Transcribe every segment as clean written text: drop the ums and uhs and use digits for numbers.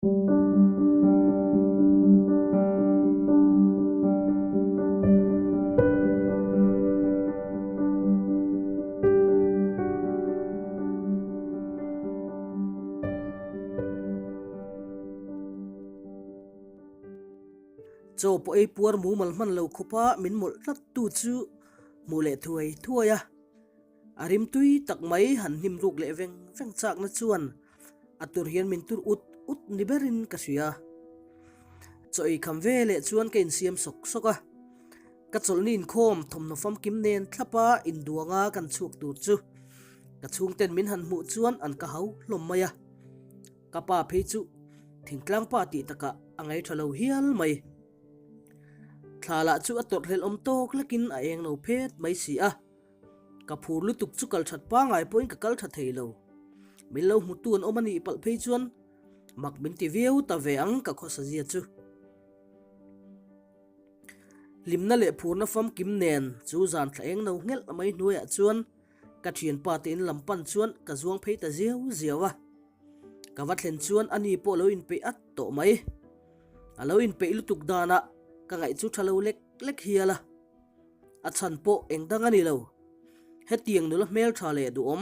Chaw pawh ei puar mumal hman lo khawpa min mawlh tlat tu chu hmuh leh thuai thuai a. A rim tui tak mai han hnim ruk leh veng veng chakna chuan a tur hian min tur ut ut ni berin ka hria. Chaw ei kham ve leh chuan ka insiam sawk sawk a. Ka chawlhni inkhawm thawmhnaw famkim nen thlapa induanga kan chhuak tur chu ka chhungten min han hmuh chuan an ka hau hlawm mai a. Ka pa phei chu thingtlang pa tih takah a ngaihṭha lo hial mai. Thla lah chu a tawrhhlelh awm tawk lekin a eng lo phet mai si a. Ka phur lutuk chu kal that pangai pawhin ka kal tha thei lo. Min lo hmutu an awm a nih palh phei chuan mak min ti viau ta ve ang ka khawsa zia chu. Hlimna leh phurna famkim nen chu zan thla eng no nghelh mai hnuaiah chuan ka thianpa te in lam pan chuan ka zuang phei ta ziau ziau a. Ka va thlen chuan ani pawh lo inpeih at tawh mai. A lo inpeih lutuk danah ka ngaih chu tha lo lek lek hial a. A chhan pawh eng dang a ni lo. Hetiang nula hmeltha leh duhawm,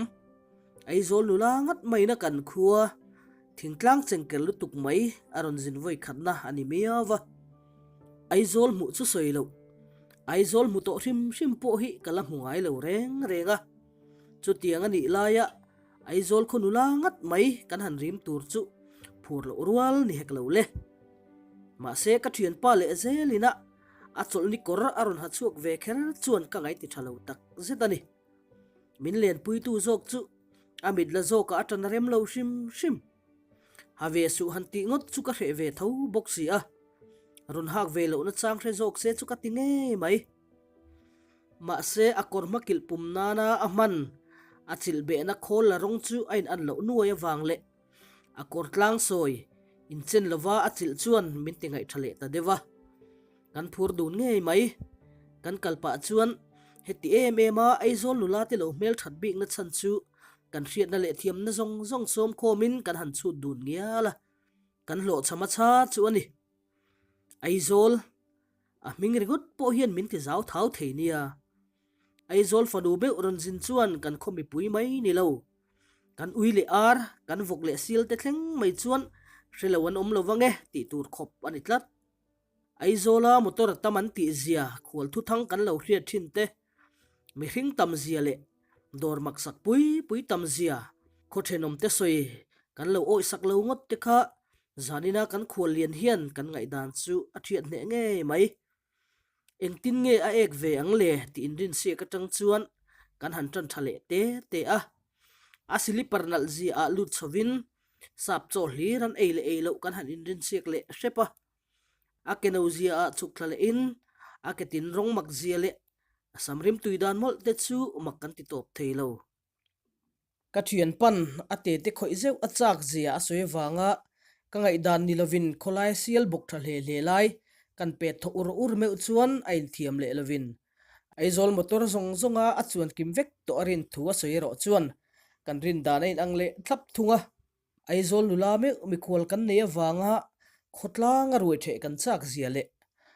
Aizawl nula ngat maina kan khua thingtlang chengker lutuk mai a rawn zin vawi khatna a ni miau va. Aizawl hmuh chu sawi loh, Aizawl hmu tawh hrim hrim pawh hi ka la hmu ngai lo reng reng a. Chutiang a nih laia Aizawl khaw nula ngat mai kan han rim tur chu phur loh rual ni hek lo le. Mahse ka thianpa leh zelin a A chawlhni kawr a rawn ha chhuak ve kher chuan ka ngaihti tha lo tak zet a ni. Min lenpuitu zawk chu a mit la zawkah a tan a rem lo hrim hrim. Ha ve suh han tih ngawt chu ka hreh ve tho bawk si a, rawn hak ve lohna chang hre zawk se chu ka ti ngei mai. Mahse a kawr hma kilh pum nana a hman a chilh behna khawl la rawng chu a in an loh nuai avang leh A kawr tlang sawi inchen lova a chilh chuan min ti ngaihṭha leh ta deuh a. Kan phur dun ngei mai. Kan kal pah chuan heti em em a Aizawl nula te lo hmelṭhat bikna chhan chu kan hriatna leh thiamna zawng zawng sawm khawmin kan han chhut dun ngial a. Kan hlawhchham a chha chu a ni. Aizawl, a hming ringawt pawh hian min ti zau thau thei nia. Aizawl fanu meuh rawn zin chuan kan khaw mipui mai ni lo. Kan ui leh ar, kan vawk leh sil te thleng mai chuan hre lo an awm lo vang e tih tur khawp a ni tlat. Aizawla motor a tam an tih zia khual thuthang kan lo hriat thin te, mihring tam zia leh dawr maksak pui pui tam zia khaw thenawm te sawi kan lo awihsak lo ngawt te kha zanina kan khual lian hian kan ngaihdan chu a thiat hneh ngei mai. Engtin nge a ek ve ang le tih inrinsiak atang chuan kan han tan tha leh te te a. A silipar nalh zia ah lut chhovin sap chaw hlir an ei leh ei loh kan han inrinsiak leh hrep a. A ke no zia ah chhuk thla leh in a ke tin rawng mak zia leh a sam rim tui dan mawlh te chu mak kan ti tawp thei lo. Ka thian pan a tete khawih zeuh a chak zia a sawi avanga ka ngaihdan ni lovin khawlai sial bawk tha hle hle lai kan pet thaw ur ur meuh chuan a inthiam leh lovin Aizawl motor zawng zawnga a chuan kim vek tawh a rin thu a sawi erawh chuan kan rin dan a inang leh thlap thung a. Aizawl nula meuh mikhual kan nei avanga khawtlang a ruai theh kan chak zia leh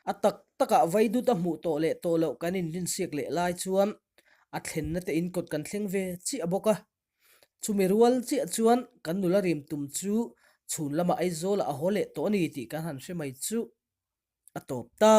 a tak takah vaidut a hmuh tawh leh tawh loh kan inrinsiak leh lai chuan a thlenna te inkawt kan thleng ve chiah bawk a. Chumi rual chiah chuan kan nula rim tum chu chhun lamah Aizawlah a haw leh tawh a ni tih kan han hre mai chu a tawp ta.